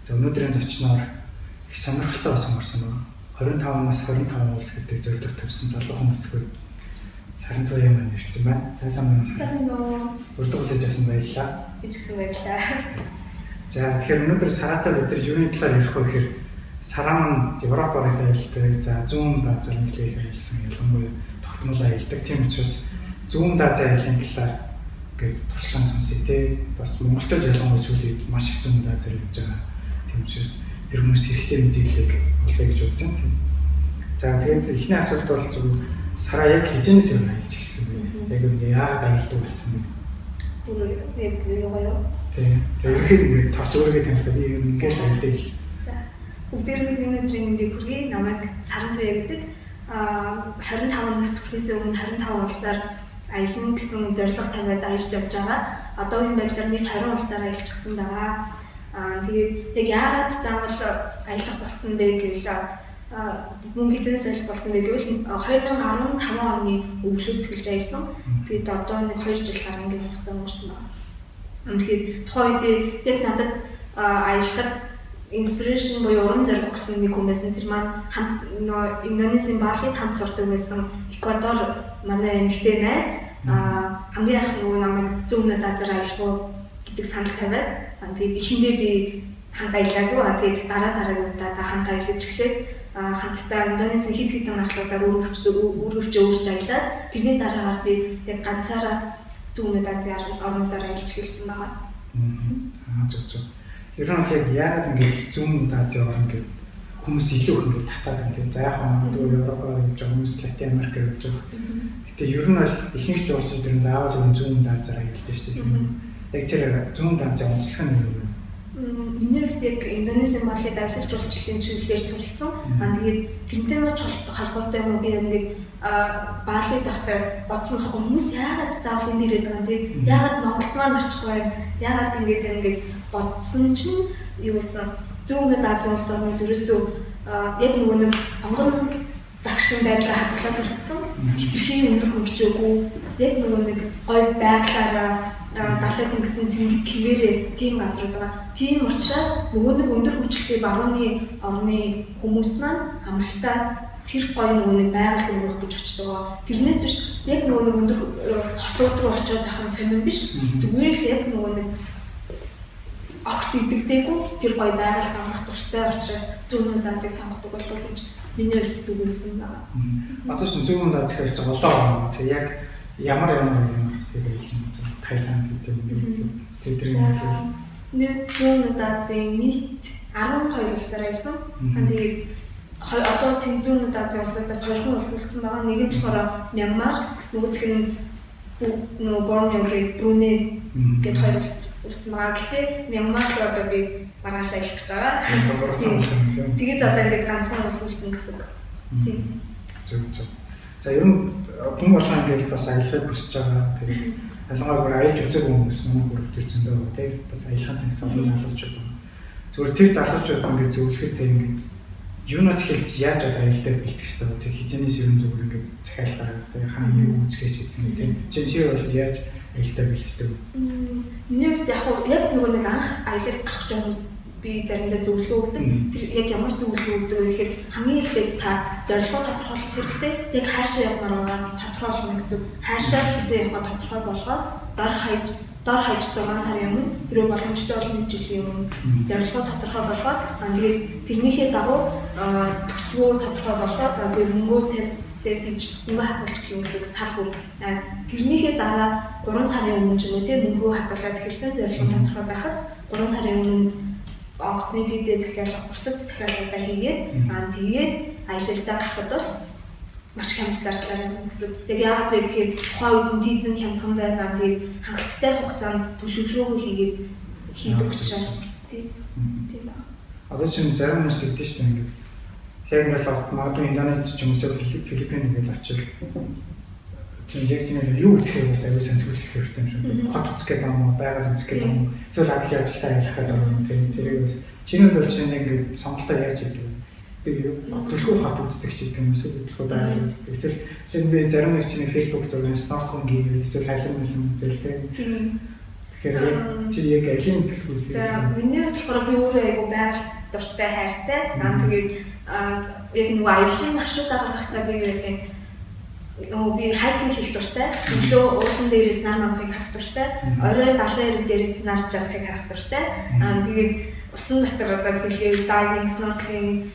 За, өнөөдрийн зочноор их сонирхолтой бас орсон байна. 25 нас 25 улс гэдэг зорилго тавьсан залуу хүмүүсгүй Сарантуяа маань ирсэн байна. Сайн сайн байна. Сайн уу. Урд хүлээж авсан баярлалаа. Би ч гэсэн баярлалаа. За, тэгэхээр өнөөдөр Сараатай бид нар юуны талаар ярих вэ гэхээр Сараа маань Европоор их аялдаг, за, зүүн Азиар нэлээд их аялсан, ялангуяа тогтмол аялдаг. Тийм учраас зүүн Азийн аяллаа талаар ингээд туршлагын сонсъё те. Бас монголчууд ялангуяа сүүлийн үед маш их зүүн Азиар явж байгаа. Тийм учраас тэр хүмүүс хэрэгтэй мэдээллийг олъё гэж бодсон тийм. За, тэгээд эхний асуулт бол зөвхөн Сараа яг хэзээнээс юм аялж ирсэн бэ? Яг юм яагаад аялдаг болсон бэ? Бүр яг юу гоё. Тийм. За, ерөнхийдөө ингээд товч өөрийгөө танилцаа, би юм ингээд аялдаг гэсэн. За. Бүгдээр нь өнөөдрийн мэндийг хүргэе. Намайг Сарантуяа гэдэг. 25 нас хүрэхээс өмнө 25 улсаар аялна гэсэн зорилго тавиад аялж явж байгаа. Одоогийн байдлаар нийт 20 улсаар аялчихсан байгаа. Тэгээд яг яагаад заавал аялах болсон бэ гэвэл, мөнгө эзэнс аялах болсон бэ гэвэл 2015 оны өвлөөс эхэлж аялсан. Тэгээд одоо нэг 2 жил гарan гэх хугацаа өнгөрсөн байна. Тэгэхээр тухайн үед яг надад аялахад inspiration буюу урам зориг өгсөн нэг хүн байсан. Тэр маань хамт нөө Индонезийн Балид хамт сурдаг байсан Эквадор манай эмэгтэй найз хамгийн анх нөгөө намайг зүүн өмнөд Азиар аялах уу гэдэг санал тавиад, тэгээд эхэндээ би хамт аялаагүй. Тэгээд дараа дараагийн удаа хамт аялаж эхлээд, хамтдаа Индонезийн хэд хэдэн арлуудаар үүргэвчээ өөрч аялаад, тэрний дараагаар би яг ганцаараа зүүн өмнөд Азийн орнуудаар аялж эхэлсэн байгаа. Зөв зөв. Ер нь бол яг яагаад ингэж зүүн өмнөд Азийн орн гэдэг хүмүүс илүү их ингэж татаад байна тийм. За, яг магадгүй Европоор явж байгаа хүмүүс, Латин Америкээр явж байгаа. Гэтэ ер нь бол ихэнх жуулчид ер нь заавал ер нь зүүн өмнөд Азиар аялдаг шүү дээ. Яг тэр зүүн өмнөд Азийн онцлог нь юу вэ? Миний хувьд яг Индонезийн Балид аялал жуулчлалын чиглэлээр суралцсан. Тэгээд тэрнтэй маш холбоотой юм уу, би ингээд Балид байхдаа бодсон байхгүй, хүмүүс яагаад заавал энд ирээд байгаа юм те? Яагаад Монголд маань очихгүй юм? Яагаад ингэж ингээд бодсон чинь юу гэсэн, зүүн өмнөд Азийн улс орнууд ерөөсөө яг нөгөө нэг онгон дагшин байдлаа хадгалаад үлдсэн. Хэтэрхий өндөр хөгжөөгүй, яг нөгөө нэг гой байглаараа далай тэнгисэн цэнгэг хэвээрээ тийм газрууд байгаа. Тийм учраас нөгөө нэг өндөр хөгжилтэй барууны орны хүмүүс маань амралтаа тэр гой нөгөө нэг байгальд өнгөрөх гэж очдог. Тэрнээс биш, яг нөгөө нэг өндөр хотууд руу очиод байх нь сонирн биш. Зүгээр л яг нөгөө нэг огт идэгдээгүй тэр гой байгальд амрах дуртай учраас зүүн өмнөд Азийг сонгодог болов гэж миний хувьд дүгнэлсэн байна. Одоо чинь зүүн өмнөд Аз гэхээр чинь олон орн. Тэг яг ямар ямар юм яг аялж байна. Таиланд гэдэг юм. Тэр тэр юм хэлээ. Нэр зүүн өмнөд Азийн нийт 12 улсаар аялсан. Тэгээд одоо тэнд зүүн өмнөд Азийн улсуудаас хоёрхан улс үлдсэн байгаа. Нэг нь болохоор Мянмар, нөгөөх нь нөгөө Борнео гэдэг Бруней гээд хоёр улс үлдсэн байгаа. Гэхдээ Мянмар руу одоо би маргааш аялах гэж байгаа. Тэгээд одоо ингээд ганцхан улс үлдэн гэсэн үг. Тийм. Зөв зөв. За, ер нь хүн болгон ингээд бас аялахыг хүсэж байгаа. Тэгээд ялангуяа бүр аялж үзээгүй хүмүүс манай групп төр зөндөө байгаа тийм. Бас аялахын сангас олон залуучууд байна. Зүгээр тэр залуучууд ингээд зөвлөхөд ингээд юунаас эхэлж яаж одоо аялалдаа бэлтгэх ёстой вэ? Тэр хизэнээс ер нь зүгээр ингээд захиалгаар тийм хаана юу үзэхээ ч гэдэг юм тийм. Чи бол яаж аялалдаа бэлтдэг вэ? Миний хувьд яг яг нөгөө нэг анх аялал гарах гэж хүмүүс би заримдаа зөвлөгөө өгдөг. Тэр яг ямар зөвлөгөө өгдөг вэ гэхээр хамгийн эхлээд та зорилгоо тодорхойлох хэрэгтэй. Яг хаашаа явмаар байгаа тодорхойлно гэсэн. Хаашаа хизээ явахаа тодорхой болгоод дор хаяж 6 сарын өмнө, хэрвээ боломжтой бол 1 жилийн өмнө зорилгоо тодорхой болгоод, тэгээд тэрнийхээ дагуу төсвөө тодорхой болгоод, тэгээд мөнгөө save хийж, мөнгө хадгалж эхлэх гэсэн сар бүр. Тэрнийхээ дараа 3 сарын өмнө ч юм уу те мөнгөө хадгалаад эхэлсэн, зорилго тодорхой байхад 3 сарын өмнө онгоцны визээ захиалах, бусад захиалгуудаа хийгээд, тэгээд аялалдаа гарахад бол маш хямд зардлаар юм гэсэн. Яг яагаад вэ гэхээр тухайн үед нь виз нь хямдхан байгаа. Тэгээд хангалттай хугацаанд төлөвлөгөөгөө хийгээд хийдэг учраас тийм. Тийм ба. Одоо чинь зарим хүмүүс тэгдэж шүү дээ ингээд. Яг ингээл магадгүй Индонез ч юм уу эсвэл Филиппин ингээл очил чинь яг чинь юу үзэхээр бас аюу сайн төлөвлөх хэрэгтэй юм шиг. Хот үзэх гэдэг юм уу, байгаль үзэх гэдэг юм уу, эсвэл адил явдалтай аялах гэдэг юм уу. Тэр тэрийг бас чиний хувьд бол чинь ингээд сонголтоо яаж хийдэг вэ? Би төлхөө хот үздэг ч гэдэг юм эсвэл төлхөө байгаль үздэг. Эсвэл эсвэл би зарим нэг чиний Facebook зургийн snorkeling хийгээд эсвэл халин мэлэн үзэл тэ. Тийм. Тэгэхээр яг чи яг алийн төлөвлөлт. За миний хувьд болохоор би өөрөө айгу байгальд дуртай, хайртай. Тэгээд яг нөгөө аяллаа маршрутаа гаргахтаа би юу гэдэг нөгөө би hiking хийх дуртай. Өглөө уулан дээрээс нар мандахыг харах дуртай. Орой далайн эрэг дээрээс нар жаргахыг харах дуртай. Тэгээд усан дотор одоо сэлгээ, diving, snorkeling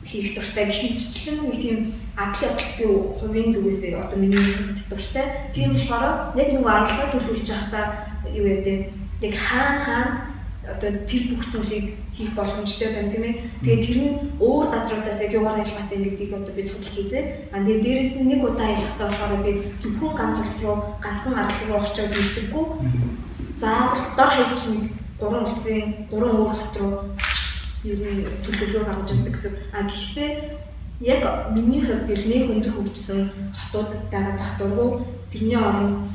хийх дуртай гэх мэтчлэн нэг тийм адал явдал би хувийн зүгээс одоо миний хувьд дуртай. Тийм болохоор яг нөгөө аяллаа төлөвлөж байхдаа юу яа яг хаана хаана одоо тэр бүх зүйлийг хийх боломжтой байна, тийм ээ. Тэгээд тэр нь өөр газруудаас яг юугаар ялгаатай гэдгийг одоо би судалж үзээд, тэгээд дээрэс нь нэг удаа аялахдаа болохоор би зөвхөн ганц улс руу, ганцхан арал руу очиод ирдэггүй. Заавал дор хаяж нэг гурван улсын гурван өөр хот руу ер нь төлөвлөгөө гаргаж өгдөг гэсэн. Гэхдээ яг миний хувьд л нэг өндөр хөгжсөн хотуудад байгаа тогтворгүй, тэрний оронд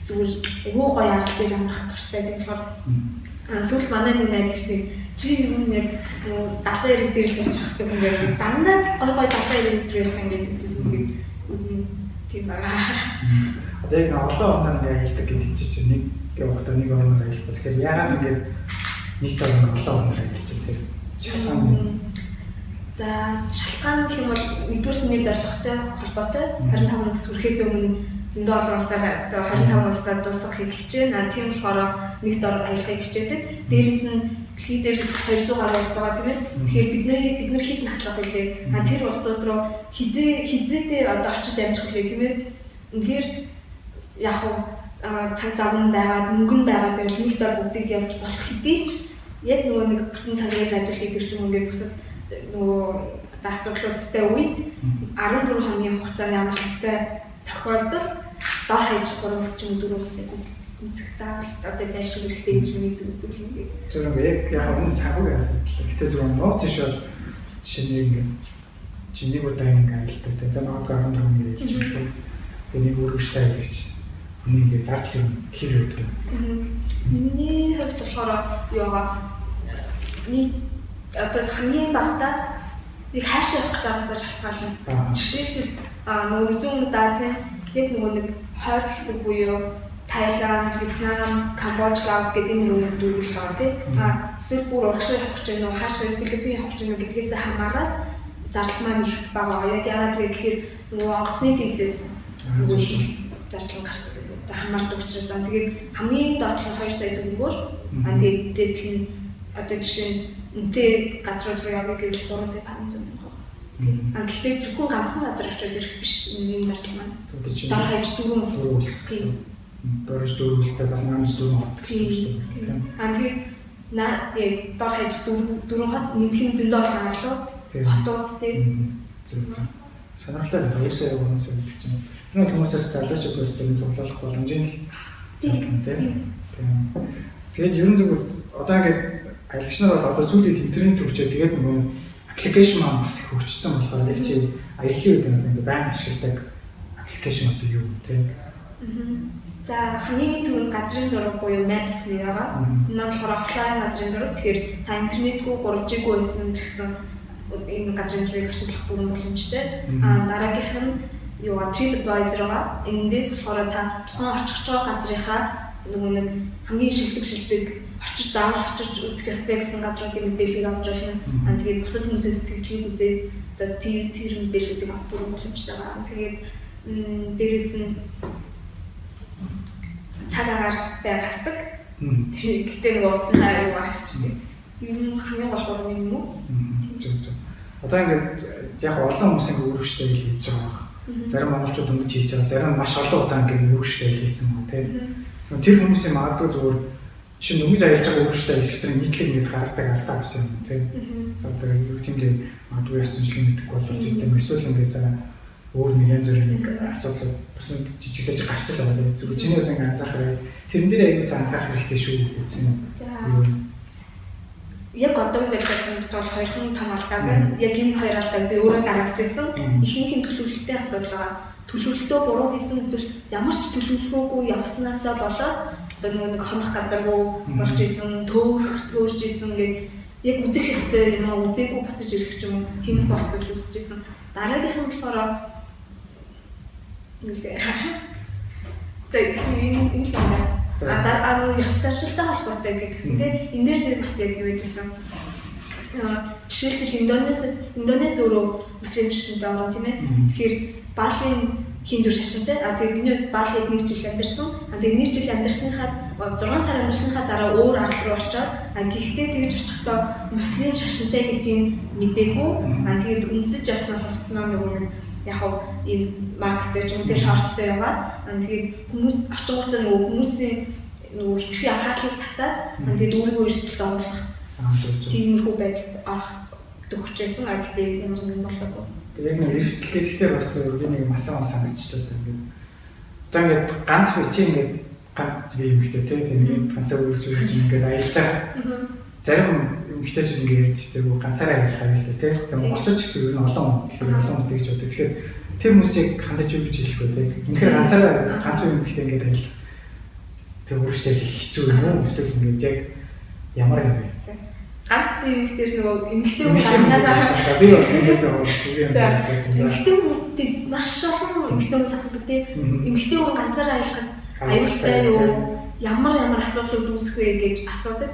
зүгээр өвөө гоё арал дээр амрах дуртай. Тийм болохоор сүүлд манай нэг найз хэлсэн, чи юм яг далайн эрэг дээр л очих хэрэгтэй хүн гэдэг. Дандаа гой гой далайн эрэг дээр явах юм гэдэг чийсэн. Тэгээд тийм байгаа. Одоо яг олон орноор ингээ аялдаг гэдэг чинь нэг явахдаа нэг орноор аялах. Тэгэхээр яагаад ингээд нэг дор олон орноор аялж байгаа тэр шалтгаан нь? За, шалтгаан гэх юм бол нэгдүгээр миний зорилготой холбоотой. 25 нас хүрэхээс өмнө зөндөө олон улсаар одоо 25 улсаа дуусгахыг хичээнэ. Тийм болохоор нэг дор аялахыг хичээдэг. Дээрэс нь дэлхий дээр 200 гаруй улс байгаа, тийм ээ. Тэгэхээр бид нар хэд наслах вүлээ? Тэр улсууд руу хизээ хизээдээ одоо очиж амжих вүлээ, тийм ээ. Үнэхээр яг хуу цаг зав нь байгаад, мөнгө нь байгаад байвал нэг дор бүгдийг явж болох хэдий ч яг нөгөө нэг бүтэн цагийн ажил хийдэг ч юм уу, ингээд бусад нөгөө одоо асуудлуудтай үед 14 хоногийн хугацааны амралттай тохиолдолд дор хаяж 3 улс ч юм уу 4 улсыг үзэх заавал одоо зайлшгүй хэрэгтэй гэж миний зүгээс зүйл юм. Зүгээр ингээ яг яг өмнө санхүүгийн асуудал. Гэтэ зүгээр нууц иш бол жишээ нь ингээ чи нэг удаа ингээ аялдаг. Тэ за магадгүй 14 хоногийн аялж байна. Тэгээ нэг өргөжтэй аялагч хүний ингээ зардал юм хэр байдаг юм? Миний хувьд болохоор юугаа нийт одоо хамгийн багадаа нэг хайшаа явах гэж байгаас шалтгаална. Жишээлбэл, нөгөө нэг зүүн өмнөд Азийн яг нөгөө нэг хойд хэсэг буюу Таиланд, Вьетнам, Камбож, Лаос гэдэг энэ нөгөө дөрвөл байгаа, тий. Эсвэл бүр урагшаа явах гэж байна уу, хаашаа Филиппин явах гэж байна уу гэдгээс хамаарат зардал маань их бага. Яг яагаад вэ гэхээр нөгөө онгоцны тэнцээс нөгөө их зардал гардаг. Одоо хамаардаг учраас тэгээд хамгийн доод нь 2 сая төгрөгөөр, тэгээд дээд нь одоо жишээ нь үнэтэй газрууд руу явъя гэвэл 3 сая 500 мянга. Гэхдээ зөвхөн ганцхан газар очиод ирэх биш энэ зардал маань. Дор хаяж дөрвөн улс. Тийм. Дор хаяж дөрвөн улстай бас наанч дөрвөн хот гэсэн үг шүү дээ. Тийм. Тэгээд на яг дор хаяж дөрвөн дөрвөн хот нэмэх нь зөндөө олон арлууд, хотууд, тийм. Зөв зөв. Сонирхолтой байна. 2 сая 3 сая гэдэг чинь. Энэ бол хүмүүсээс залуучууд бас юм цуглуулах боломжийн л тийм. Тийм. Тэгээд ерөн зүгээр одоо ингээд аялагч нар бол одоо сүүлийн интернет хөгжөө, тэгээд нөгөө application маань бас их хөгжсөн болохоор яг чи аяллаа үед одоо ингээд байнга ашигладаг application одоо юу вэ, тийм? За, хамгийн түрүүнд газрын зураг буюу Maps нэг байгаа. Энэ маань болохоор offline газрын зураг. Тэгэхээр та интернетгүй, 3G-гүй байсан ч гэсэн энэ газрын зургийг ашиглах бүрэн боломжтой. Дараагийнх нь юу TripAdvisor байгаа. Эндээс болохоор та тухайн очих байгаа газрынхаа нөгөө нэг хамгийн шилдэг шилдэг очиж, заавал очиж үзэх ёстой гэсэн газруудын мэдээллийг авч болно. Тэгээд бусад хүмүүсээс сэтгэлийг үзээд одоо тэр тэр мэдээллүүдийг авах бүрэн боломжтой байгаа. Тэгээд дээрэс нь цаг агаар байг хардаг. Гэхдээ нэг утасны юу харчдаг. Ер нь хамгийн гол гурван юм уу? Зөв зөв. Одоо ингээд яг олон хүмүүс ингээд үүрэгчтэй аялал хийж байгаа байх. Зарим монголчууд өнгөж хийж байгаа, зарим маш олон удаа ингээд үүрэгчтэй аялал хийсэн юм тийм. Тэр хүмүүсийн магадгүй зүгээр чинь дөнгөж аялж байгаа үүрэгчтэй аялагчдын нийтлэг ингээд гаргадаг алдаа гэсэн юм, тийм. За, одоо юу тийм ингээд магадгүй ёс зүйн мэдэхгүй болож идэм, эсвэл ингээд за өөр нэг янз бүрийн нэг асуудал бас жижиг сажиг гарч л байгаа, тийм. Зүгээр чиний хувьд ингээд анзаарах тэрэн дээр аягүй сайн анхаарах хэрэгтэй шүү гэсэн юм. Яг одоогийн байдлаар санагдаж байгаа хоёрхан том алдаа байна. Яг энэ хоёр алдааг би өөрөө гаргаж ирсэн. Эхнийх нь төлөвлөлттэй асуудал байгаа. Төлөвлөлтөө буруу хийсэн эсвэл ямар ч төлөвлөгөөгүй явснаасаа болоод одоо нөгөө нэг хонох газаргүй болж исэн, төөрж исэн гэдэг, яг үзэх ёстой юм аа үзээгүй буцаж ирэх ч юм уу, тиймэрхүү асуудал үүсэж исэн. Дараагийнх нь болохоор нүлээ. За, эхний энэ энэ л юм байна. А дараа ёс заншилтай холбоотой гэдгсэн тийм. Энэ дээр би бас яг юу гэжсэн. Жишээлбэл Индонез өөрөө муслим шашинтай орн тийм ээ. Тэгэхээр Балийн хиндүү шашинтай. А тэгээд миний хувьд Балид нэг жил амьдарсан. А тэгээд нэг жил амьдарсныхаа 6 сар амьдарсныхаа дараа өөр арал руу очоод, а гэхдээ тэгж очихдоо муслим шашинтай гэдгийг мдээгүй. А тэгээд өмсөж явсан хувцас маань нөгөө нэг яг хав ийм маркетер ч юм уу, шорттой яваад, тэгээд хүмүүс очингуудаа нөгөө хүмүүсийн нөгөө хитрхи анхаарлыг татаад, тэгээд өөрийгөө эрсдэлд оруулах тиймэрхүү байдалд орох төгчээсэн. А гэхдээ ямар нэгэн болоогүй. Тэгээд яг нэг эрсдэл гэдэгтээ бас зөв би нэг масан санагдчихлаа л да ингээд. Одоо ингээд ганц би чи ингээд ганц би юмхтэй тий тэгээд ганцаа үрж ингээд аялж байгаа. Зарим эмэгтэйчүүд ингээд ярьдаг шүү дээ. Ганцаараа аялах аюултай тий. Тэгээд монголчууд ч гэсэн ер нь олон хүн тэгэхээр олон хүмүүс тэгж боддог. Тэгэхээр тэр хүмүүсийг хандаж юу гэж хэлэх вэ тий. Үнэхээр ганцаараа ганц үе эмэгтэй ингээд аялах тэр үржлэл их хэцүү юм уу? Эсвэл ингээд яг ямар юм бэ? Ганц би эмэгтэйч нөгөө эмэгтэй хүн ганцаараа за би бол тийм гэж байгаа юм байсан. Эмэгтэй хүн маш олон эмэгтэй хүмүүс асуудаг тий. Эмэгтэй хүн ганцаараа аялахад аюултай юу? Ямар ямар асуудлууд үүсэх вэ гэж асуудаг.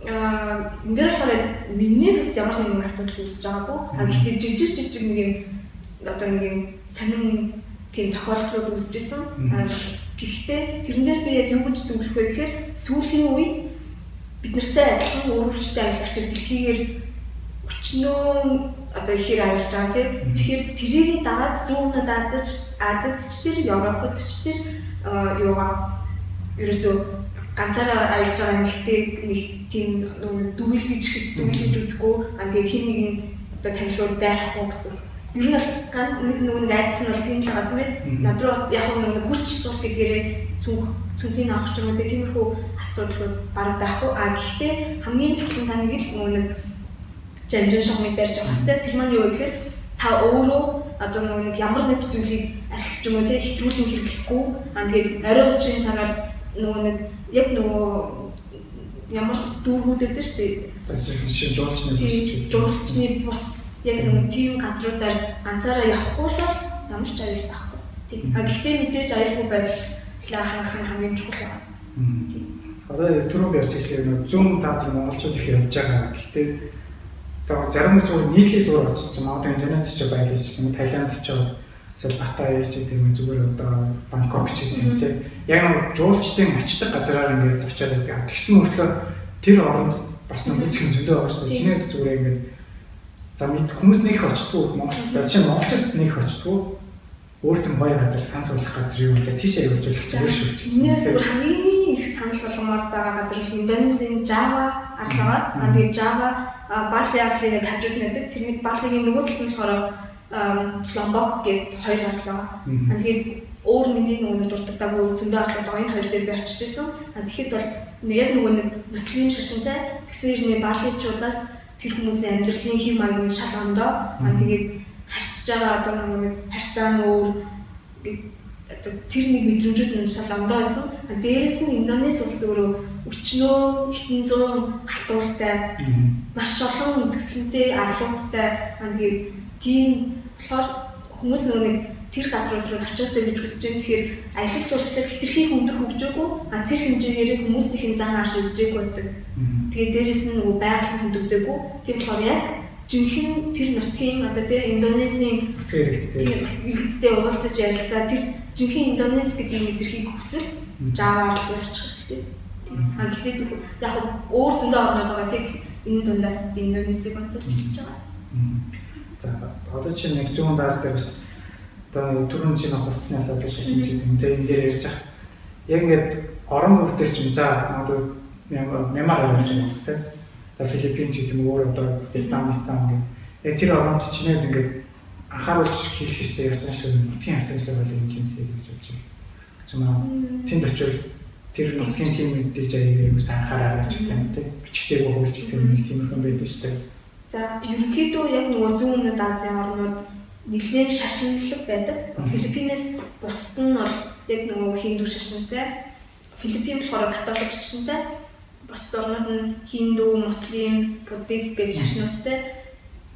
Энэ дээр болохоор миний хувьд ямар нэгэн асуудал үүсэж байгаагүй. А гэхдээ жижиг нэг юм одоо нэг юм сонин тийм тохиолдлууд үүсэж исэн. Гэхдээ тэрэн дээр би яг юу гэж зөвлөх вэ гэхээр сүүлийн үед бид нартай адилхан өөрөвчтэй аялагчид дэлхийгээр өчнөө одоо ихээр аялж байгаа тийм. Тэгэхээр тэрийг дагаад зүүн өмнөд Азид ч тэр Европод ч тэр юугаа ерөөсөө ганцаараа аялж байгаа эмэгтэй нэг тийм нөгөө дүгэлгэж дүгэлгэж үзэхгүй, а тэгээд тийм нэгэн одоо танилуд дайрахгүй гэсэн. Ер нь бол нэг нөгөө найдас нь бол тийм л байгаа тийм ээ. Над руу яг нөгөө хүч суух гэдгээрээ цүнхийг авах ч юм уу тиймэрхүү асуудлууд бараг байхгүй. А гэхдээ хамгийн чухал нь та нэг л нөгөө нэг жанжин шугамыг барьж авах хэрэгтэй. Тэр маань юу гэхээр та өөрөө одоо нөгөө нэг ямар нэг зүйлийг архих ч юм уу тийм хэтрүүлэн хэрэглэхгүй. А тэгээд орой 30 цагаар нөгөө нэг яг нөгөө ямар дүүргүүд байдаг шүү дээ. Жишээ жуулчны бус. Жуулчны бус яг нөгөө тийм газруудаар ганцаараа явахгүй бол ямар ч аюул байхгүй. Тийм. А гэхдээ мэдээж аюулгүй байдлаа хангах нь хамгийн чухал байна. Тийм. Одоо түрүү би бас хэлсэн нэг зүүн таа зүг монголчууд их явж байгаа. Гэхдээ одоо зарим хүмүүс зүгээр нийтлэг зүгээр очиж магадгүй Индонез ч байлаа ч юм уу, Таиланд ч эсвэл Паттайя ч гэдэг юм зүгээр одоо Бангкок ч гэдэг юм те. Яг нэг жуулчдын очдог газраар ингээд очиад байдаг. Тэгсэн мөртлөө тэр оронд бас нэг үзэх зөндөө байгаа шүү дээ. Чиний зүгээр ингээд за мэд хүмүүс нэг их очдгоо Монгол за жишээ нь монголчууд нэг их очдгоо өөр тийм гоё газар санал болгох газар юу за тийшээ явуулж их зүгээр шүү. Миний хувьд хамгийн их санал болгомоор байгаа газар бол Индонезийн Жава арал байгаа. Аа тэгээд Жава Бали арлын яг хажууд нь байдаг. Тэрний Балигийн нөгөө талд нь болохоор Ломбок гэдэг хоёр арал байгаа. Аа тэгээд өөр миний нөгөө нэг дурддаггүй зөндөө арлууд байгаа. Энэ хоёр дээр би очиж исэн. Аа тэгэхэд бол яг нөгөө нэг муслим шашинтай тэгсэн хэрнээ Баличуудаас тэр хүмүүсийн амьдралын хэв маяг нь шал ондоо. Аа тэгээд харьцаж байгаа одоо нөгөө нэг харьцаа нь өөр одоо тэр нэг мэдрэмжүүд нь шал ондоо байсан. Дээрээс нь Индонез улс өөрөө өчнөө хэдэн зуун галтуултай маш олон үзэсгэлэнтэй арлуудтай. Тэгээд тийм болохоор хүмүүс нөгөө нэг тэр газрууд руу очиосоо гэж хүсэж байна. Тэгэхээр аялал жуулчлал хэтэрхий өндөр хөгжөөгүй. А тэр хэмжээгээр хүмүүсийн зан ааш өдрийг байдаг. Тэгээд дээрээс нь нөгөө байгаль нь хөндөгдөөгүй. Тийм болохоор яг жинхэнэ тэр нутгийн одоо тэр Индонезийн иргэдтэй уулзаж ярилцаа тэр жинхэнэ Индонез гэдгийг мэдрэхийг хүсэл Жава арал дээр очих хэрэгтэй. А гэхдээ зөвхөн яг өөр зөндөө орнууд байгаа тийм энэ дундаас Индонезийг онцолж хэлж байгаа. За одоо чинь нэг зүүн даас дээр бас одоо түрүүн чинь хувцсны асуудал шашин гэдэг юм те энэ дээр ярьж байгаа. Яг ингээд орон бүр дээр чинь за одоо Мянмар явж байгаа юм те. За Филиппин ч гэдэг юм өөр одоо Вьетнам гэх. Яг тэр оронд чинь ингээд анхааруулж хийх хэрэгтэй яцсан шүү нутгийн хацаачлал бол энэ кинсээ гэж бодож байна. Чамаа тэнд очивол тэр нутгийн тим мэдээж аяг аяг анхаараа гэж гэдэг юм те. Бичгтэйг хуулж гэдэг юм тиймэрхүү байдаг шүү дээ. За ерөнхийдөө яг нөгөө зүүн өмнөд Азийн орнууд нэлээд шашинлаг байдаг. Филиппинээс бусд нь бол яг нөгөө хиндүү шашинтай. Филиппин болохоор католик шашинтай. Бусд орнууд нь хиндүү, муслим, буддист гэж шашнуудтай.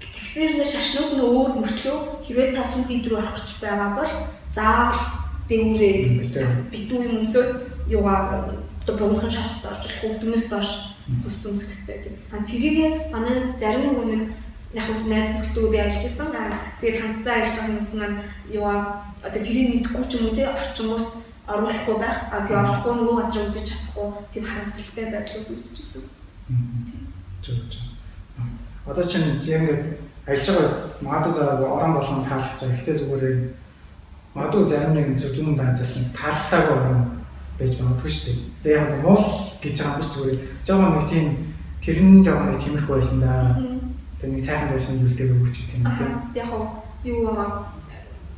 Тэгсээр нэ шашнууд нь өөр мөртлөө хэрвээ та сүмхийн рүү орох гэж байгаа бол заавал дэврээ битүү юм өмсөөд юугаа одоо богинохон шортод орж болохгүй, өвдгөнөөс доош хувцас өмсөх хэрэгтэй тийм. А тэрийг манай зарим нөгөө нэг яг хөө найз нөхдөө би аялж исэн. Тэгээд хамтдаа аялж байгаа хүмүүс маань юугаа одоо тэрийг мэдэхгүй ч юм уу тий орчингууд оруулахгүй байх. А тэгээ орохгүй нөгөө газар үзэж чадахгүй тийм харамсалтай байдлууд үүсэж исэн. Зөв зөв. Одоо чинь яг ингээд аялж байгаа үед магадгүй за орон болгон таалах цаа. Гэхдээ зүгээр магадгүй зарим нэг зүүн даазаас нэг таалахтаагүй орон байж магадгүй шүү дээ. За яг нь муул гэж байгаа юм биш зүгээр. Жогоо нэг тийм тэр нь жогоо нэг тиймэрхүү байсан да. Тэгээ нэг сайхан байсан зүйлтэй өгч тийм үү. Яг юу байгаа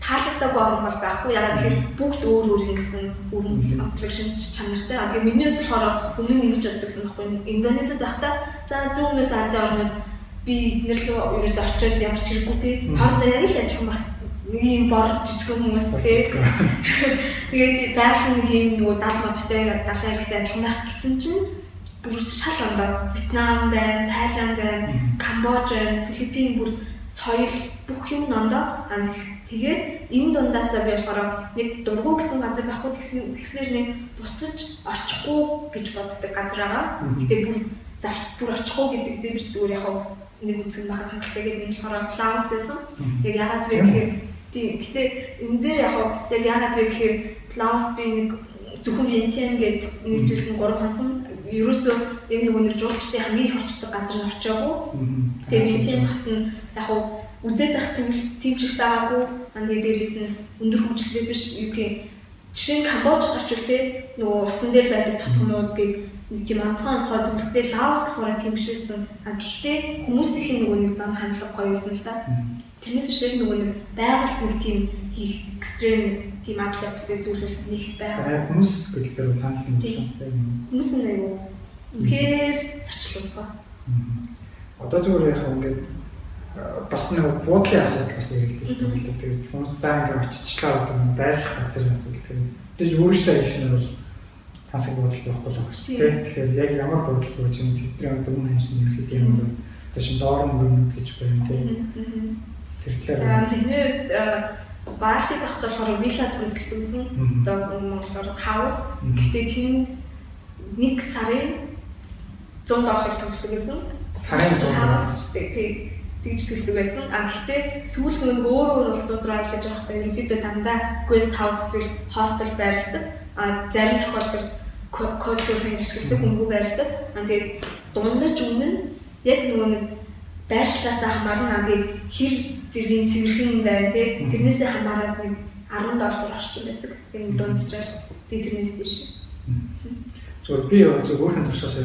таалагдаагүй орон бол байхгүй. Ягаад тэгэхээр бүгд өөр өөр ингэсэн өрн онцлог шинж чанартай. Тэгээ миний хувьд болохоор өмнө нь ингэж боддогсан байхгүй. Индонезид байхдаа за зүүн өмнөд Азийн орнууд би эднэр лөө ерөөсөө очиод ямар ч хэрэггүй те. Хоорондоо яг л адилхан баг. Нэг юм бор жижигхэн хүмүүс те. Тэгээд байгаль нэг юм нөгөө дал модтой далайн эрэгтэй адилхан байх гэсэн чинь бүр шал ондоо Вьетнам байна, Тайланд байна, Камбож байна, Филиппин бүр соёл бүх юм ондоо. Тэгээд энэ дундаасаа би болохоор нэг дургу гэсэн газар байхгүй тэгсэн тэгснээр нэг буцаж очихгүй гэж боддог газар байгаа. Гэтэ бүр за бүр очихгүй гэдэг дээр биш зүгээр яг нэг үзэг нь бахад хангалттай гэдэг нь болохоор Лаос байсан. Яг яагаад вэ гэхээр тийм гэтэ энэ дээр яг яг яагаад вэ гэхээр Лаос би нэг зөвхөн Вьетнам гэдэг нийслэлд нь 3 хонсон. Ерөөсөө яг нөгөө нэг жуулчдын хамгийн их очдог газар нь очиагүй. Тэгээ Вьетнам хот нь яг үзээд байх зүйл тийм ч их байгаагүй. Аа тэгээ дээрээс нь өндөр хөгжилтэй биш юу гэх жишээ нь Камбожид очивол те нөгөө усан дээр байдаг тосгонууд гэх нэг тийм онцгой онцгой зүйлстэй Лаос болохоор тийм биш байсан. А гэхдээ хүмүүсийн нөгөө нэг зам хандлага гоё байсан л да. Тэрнээс биш нөгөө нэг байгальд нэг тийм их экстрем тийм адал явдалтай зүйл бол нэг байгаа. Хүмүүс гэдэг дээр бол санал нэг шүү. Хүмүүс нь айгүй үнэхээр зочлогдгоо. Одоо зүгээр яг ингээд бас нэг буудлын асуудал бас яригддаг юм лээ. Тэгээд хүмүүс заа ингээд очичлаа одоо байрлах газрын асуудал тэгээд тэгж өөрчлөө ажилласан нь бол тансаг буудал байхгүй л байгаа шүү дээ. Тэгэхээр яг ямар буудал бууж юм тэдний одоо үн ханш нь ерхэд ямар за шин доор нь өрнөд гэж байна тийм. Тэр талаар за миний хувьд Баали дахт болохоор вилла төрөсөлт үүсэн. Одоо монголоор хаус. Гэхдээ тэнд нэг сарын $100 төлдөг гэсэн. Сарын $100 шүү дээ. Тий. Тэгж төлдөг байсан. А гэхдээ сүүл нөгөө өөр өөр улсууд руу аялаж явахдаа ерөнхийдөө дандаа guest house эсвэл hostel байрладаг. А зарим тохиолдолд couchsurfing ашигладаг, үнэгүй байрладаг. А тэгээд дундаж үнэ нь яг нөгөө нэг байршлаасаа хамаарна. Тэгээд хэр зэргийн цэвэрхэн байна тий. Тэрнээсээ хамаарат нэг $10 орчим байдаг. Яг дунджаар тэгээд тэрнээс дээш. Зүгээр би бол зөв өөрхөн туршаас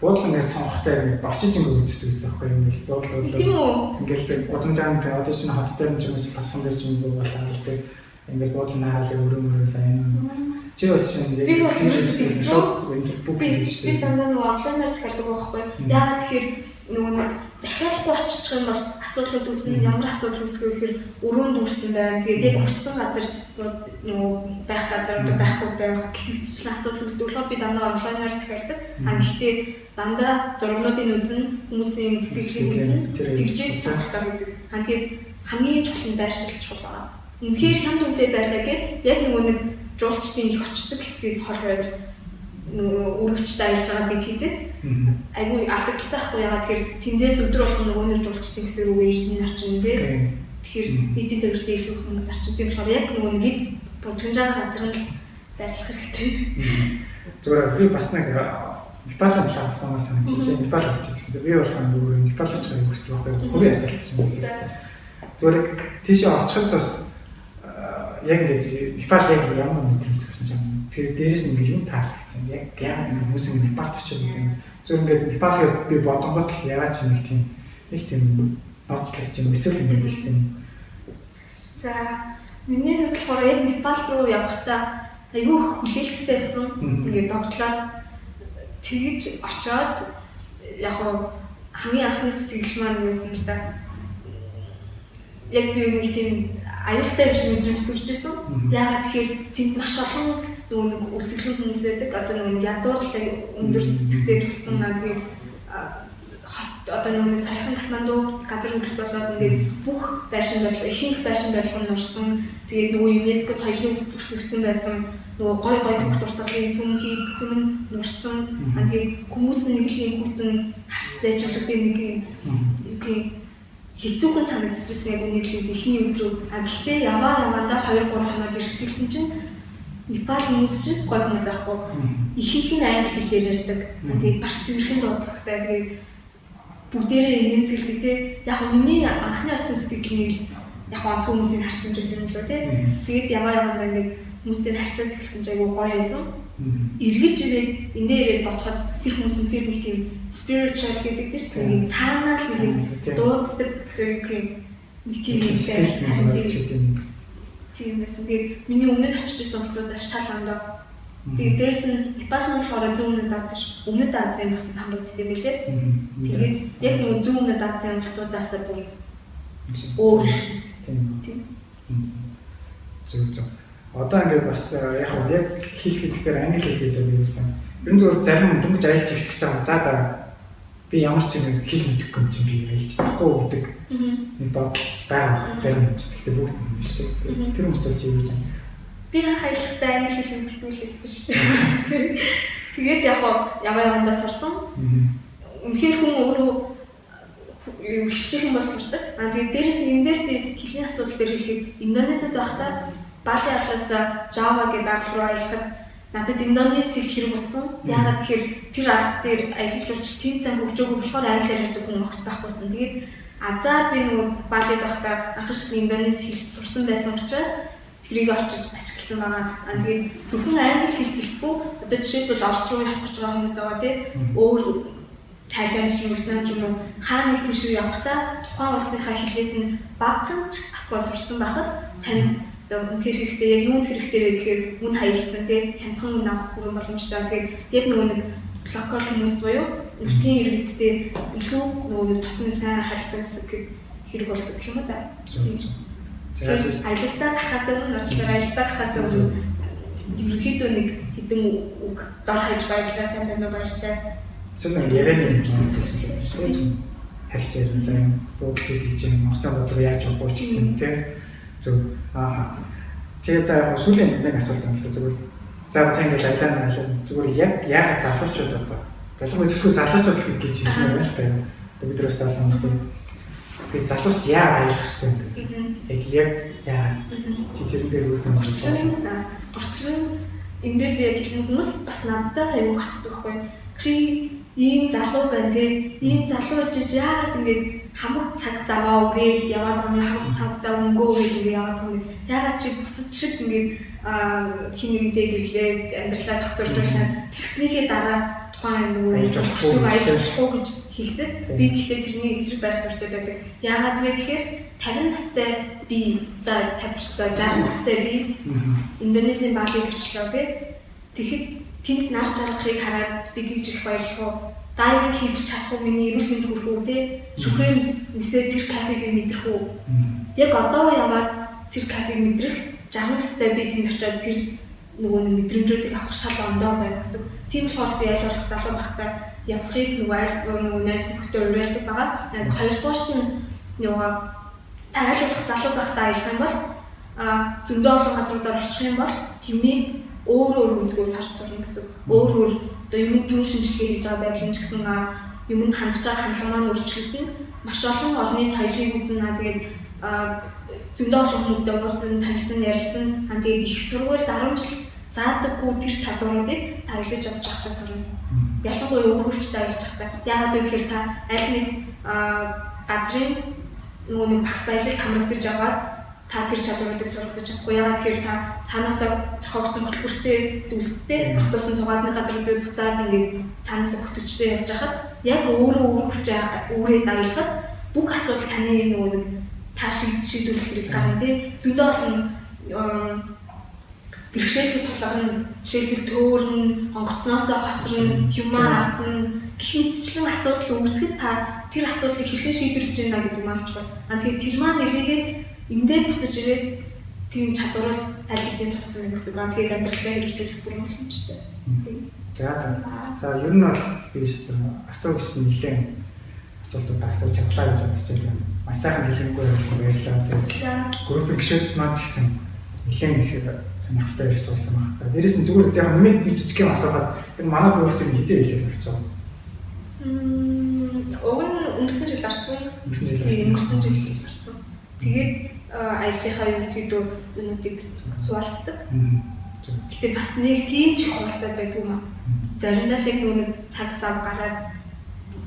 буудлын ингээд сонгохтой ингээд очиж ингээд үздэг гэсэн аахгүй юм л буудлын тийм үү ингээд л гудамжаанд одоо чинь хот дээр нь ч юм уу тосон дээр ч юм уу бол харал тэг ингээд буудлын хаалыг өрөө мөрөөл энэ чи бол чинь яг би бол ерөөсөө шууд ингээд бүх хийж шүү дээ. Би дандаа нөгөө онлайнаар захиалдаг байхгүй. Яагаад тэгэхээр нөгөө нэг захиалахгүй очих юм бол асуудлууд үүснэ. Ямар асуудал үүсэх вэ гэхээр өрөөнд үүрсэн байна. Тэгээд яг хүрсэн газар нөгөө байх газар одоо байхгүй байх гэх мэтчлэн асуудал үүсдэг. Тэгэхээр би дандаа онлайнаар захиалдаг. А гэхдээ дандаа зургнуудыг үзэн, хүмүүсийн сэтгэлийг үзэн тэгжээд сонголтоо хийдэг. А тэгээд хамгийн чухал нь байршил чухал байгаа. Үнэхээр хямд үнэтэй байлаа гэд яг нөгөө нэг жуулчдын их очдог хэсгээс хол байвал нөгөө өрөвчтэй аялж байгаа бид хэдэд айгүй алдагдaltaй байхгүй ягаад тэгэхээр тэндээс өдөр болгон нөгөө нэг жуулчдын хэсэг рүүгээ ирнэ очино тий. Тэгэхээр нийтийн тээвртэй илүү их мөнгө зарчин. Тийм болохоор яг нөгөө нэг бужигнаж байгаа газар нь л байрлах хэрэгтэй. Зүгээр би бас нэг Непалийн талаар асуумаар санагдаж байна. Непал очиж ирсэн. Би болохоор нөгөө Непал очихыг хүсдэг байхгүй. Хувийн асуулт юм байна. Зүгээр тийшээ очиход бас яг ингэж Непал яг ямар мэдрэмж төрсөн юм. Тэгэхээр дээрэс нь ингэж юм таалагдсан. Яг яг хүмүүс ингэ Непалд очиод гэдэг юм. Зүгээр ингээд Непалыг би бодонгот л ягаад ч нэг тийм нэг тийм ноцлогч юм эсвэл ингээд их тийм. За миний хувьд болохоор яг Непал руу явахдаа айгүй хүлээлттэй байсан. Ингээд догтлоод тэгж очиод яг уу хамгийн анхны сэтгэл маань юу байсан л да. Яг би нэг тийм аюултай юм шиг мэдрэмж төрж исэн. Яагаад тэгэхээр тэнд маш олон нөгөө нэг үлсгэлэн хүмүүс байдаг. Одоо нөгөө нэг ядуурлаг өндөр зэгтээ тулцсан наа тэгээд одоо нөгөө нэг саяхан Катманду газар хөдлөлт болоод ингээд бүх байшин барилга ихэнх байшин барилга нь нурцсан. Тэгээд нөгөө ЮНЕСКО соёлын бүртгэгдсэн байсан. Нөгөө гой гой төгт урсгалын сүмхий бүх юм нь нурцсан. Тэгээд хүмүүс нь нэг л юм хүтэн харцтай ч юм шиг тийм нэг юм юу гэх хэцүүхэн санагдчихсан яг үнийг л эхний өдрөө. А гэхдээ яваа яваандаа 2 3 хоноод ирэхэлсэн чинь Непал хүмүүс шиг гой хүмүүс аахгүй. Ихэнх нь англи хэлээр ярьдаг. Тэгээд маш цэвэрхэн дуудлагатай. Тэгээд бүгдээрээ нэмсгэлдэг тий. Яг миний анхны очсон сэтгэл нэг л яг онцгой хүмүүсийг харцсан байсан юм лөө тий. Тэгээд яваа яваандаа ингээд хүмүүстэй харьцаад эхэлсэн чинь айгүй гоё байсан. Эргэж ирээд эндээ ирээд бодоход тэр хүмүүс үнэхээр нэг тийм spiritual гэдэг дээ шүү дээ. Цаанаа л нэг дууддаг тэр юм нэг тийм юмтай харин тийм байсан. Тэгээд миний өмнө нь очиж исэн улсуудаас шал ондоо. Тэгээд дээрэс нь Непал нь болохоор зүүн өмнөд Ази ш. Өмнөд Азийн улсад хамрагддаг юм билээ. Тэгээд яг нөгөө зүүн өмнөд Азийн улсуудаас бүр өөр тийм. Зөв зөв. Одоо ингээд бас яг яг хэлэх гэдэг дээр англи хэл хийсээ би үзсэн. Ер нь зөвхөн зарим дөнгөж аялж эхлэх гэж байгаа юм. За би ямар ч юм хэл мэдэхгүй юм чинь би аялж чадахгүй гэдэг нэг бодол байгаа зарим хүмүүс. Гэхдээ бүгд юм биш үү? Тэр хүмүүс бол юу гэж байна? Би анх аялахдаа англи хэл мэддэггүй л байсан шүү дээ. Тэгээд яг яваа явандаа сурсан. Үнэхээр хүн өөрөө хичээхэн бол сурдаг. Аа тэгээд дээрэс нь энэ дээр би хэлний асуудал дээр хэлэхэд Индонезид байхдаа Бали арлаас Жава гэдэг арал руу аялахад надад Индонез хэл хэрэг болсон. Яагаад гэхээр тэр арал дээр аялал жуулч тийм цан хөгжөөгүй болохоор англиар ярьдаг хүн огт байхгүйсэн. Тэгээд азар би нөгөө Балид байхдаа анхан шатны Индонез хэл сурсан байсан учраас тэрийг очиж ашигласан байгаа. Аа тэгээд зөвхөн англи хэл гэлтгүй одоо жишээлбэл Орос руу явах гэж байгаа хүмүүс байгаа тий. Өөр Тайланд ч юм уу, Вьетнам ч юм уу хаа нэг тийш явахдаа тухайн улсынхаа хэлээс нь багахан ч ахгүй сурцсан байхад танд одоо үнэхээр хэрэгтэй яг юунд хэрэгтэй вэ гэхээр үн хаялцсан тий хямдхан үн авах бүрэн боломжтой. Тэгээд яг нөгөө нэг локал хүмүүс буюу нутгийн иргэдтэй илүү нөгөө нэг дотн сайн харилцаа үүсгэх хэрэг болдог гэх юм уу да. За аялалдаа гарахаас өмнө уучлаарай аялалдаа гарахаас өмнө ерөнхийдөө нэг хэдэн үг дор хаяж баярлалаа сайн байна уу баяртай. Эсвэл нэг ярианы юм гэсэн ч байна шүү дээ. Харилцаа юм за юм буудлууд хийж юм Монголын бодлого яаж явах вэ гэх юм те. Зөв. Аа. Тэгээ за яг сүүлийн нэг асуулт байна л да зүгээр. За чи ингээл аялаа аялаа зүгээр яг яагаад залуучууд одоо ялангуяа төлхөө залуучууд гэж хэлмээр байна л да. Одоо бид нар бас залуу хүмүүс тийм. Тэгээ залуус яагаад аялах хэрэгтэй юм бэ? Яг яг яагаад чи тэрэн дээр өөр юм учир нь учир нь энэ дээр би яг хэлнэ хүмүүс бас надаас аюу асуудаг байхгүй. Чи ийм залуу байна те. Ийм залуу очиж яагаад ингэж хамаг цаг замаа үрээд яваад байгаа юм хамаг цаг зав өнгөө үрээд ингэ яваад байгаа юм. Яагаад чи бусад шиг ингэж хин нэгнтэй гэрлээд амьдралаа тогтворжуулаад тэгснийхээ дараа тухайн нөгөө аялж болохгүй гэж хэлдэг. Би гэхдээ тэрний эсрэг байр суурьтай байдаг. Яагаад вэ гэхээр 50 настай би за 50 за 60 настай би Индонезийн Балид очлоо тий. Тэгэхэд тэнд нар чаргахыг хараад би тэгж их баярлах уу? Дайвинг хийж чадах уу? Миний эрүүл мэнд хүрэх үү тий? Шүхрээр нисээд тэр кафег би мэдрэх үү? Яг одоо яваад тэр кафег мэдрэх 60 настай би тэнд очиод тэр нөгөө нэг мэдрэмжүүдийг авах шал ондоо байна гэсэн. Тийм болохоор би аль болох залуу байхдаа явахыг нөгөө аль нөгөө найз нөхдөд уриалдаг байгаа. Хоёрдугаарт нь нөгөө та аль болох залуу байхдаа аялах юм бол зөндөө олон газруудаар очих юм бол юмыг өөр өөр өнцгөөс харж сурна гэсэн. Өөр өөр одоо юмд дүн шинжилгээ хийж байгаа байдал нь ч гэсэн юмд хандж байгаа хандлага маань өөрчлөгдөнө. Маш олон орны соёлыг үзнэ. Тэгээд зөндөө олон хүмүүстэй уулзсан, танилцсан, ярилцсан. Тэгээд их сургуульд 10 жил заадаггүй тэр чадваруудыг та аялаж явж байхдаа сурна. Ялангуяа өөрөвчтэй аялж байхдаа. Яагаад вэ гэхээр та аль нэг газрын нөгөө нэг багц аялыг хамрагдаж яваад та тэр чадваруудыг суралцаж чадахгүй. Яагаад гэхээр та цаанаасаа зохиогдсон хөтөлбөртэй зүйлстэй автобусын цугаад нэг газар руу буцаад ингээд цаанаасаа хөтөчтэй явж байхад яг өөрөө өөрөвчөө үүрээд аялахад бүх асуудал таны нөгөө нэг та шийдвэрлэх хэрэг гарна тий. Зөндөө олон бэрхшээлүүд тулгарна, жишээлбэл төөрнө, онгоцноосоо хоцорно, юмаа алдна гэх мэтчлэн асуудал үүсгэхэд та тэр асуудлыг хэрхэн шийдвэрлэж байна гэдэг маань чухал. А тэгээд тэр маань эргээгээд эндээ буцаж ирээд тийм чадварыг аль хэдийн сурцсан гэсэн үг. А тэгээд амьдралдаа хэрэгжүүлэх бүрэн боломжтой. Тийм. За за. За ер нь бол би асуу гэсэн нэлээд асуултууд асууж чадлаа гэж бодож байна. Маш сайхан хэлэнгүй байсан баярлалаа. Тэгээд группийн гишүүд маань ч гэсэн Нэлээд их сонирхолтой ярих болсон байна. За, дээрээс нь зүгээр яг нэмээд нэг жижиг юм асуухад энэ манай групп төр хизээ хийсэй гэж байна. Уг нь өнгөрсөн жил орсон. Өнгөрсөн жил орсон. Өнгөрсөн жил орсон. Тэгээд аяллахаа ерөнхийдөө юмнуудыг хуваалцдаг. Гэтэ бас нэг тийм ч их хуваалцаад байдгүй юм аа. Заримдаа л яг нөгөө нэг цаг зав гараад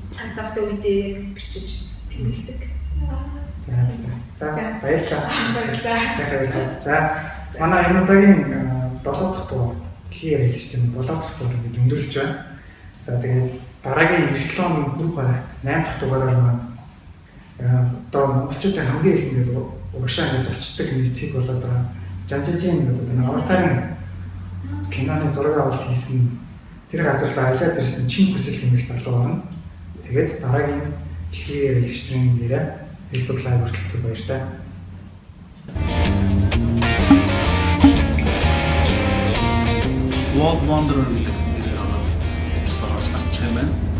цаг завтай үедээ яг бичиж тэмдэглэдэг. За за. За, баярлалаа. Баярлалаа. Сайхан ярьсан. За, манай энэ удаагийн 7 дахь дугаар, дэлхийн яриач тийм 7 дахь дугаар ингэж өндөрлөж байна. За, тэгээд дараагийн эх 7 хоногийн хөрөг гарагт 8 дахь дугаараар маань одоо монголчуудын хамгийн их ингээд урагшаа ингээд зурчдаг нэг цэг болоод байгаа. Жанжижийн ингээд одоо нэг аватарын киноны зураг авалт хийсэн тэр газар руу аялаад ирсэн чин хүсэл хэмээх залуу орно. Тэгээд дараагийн дэлхийн яриагчдын яриа Facebook Live хүртэл түр баяртай. World Wanderer гэдэг нэрээр ороод бусдаар орж татчих юм байна.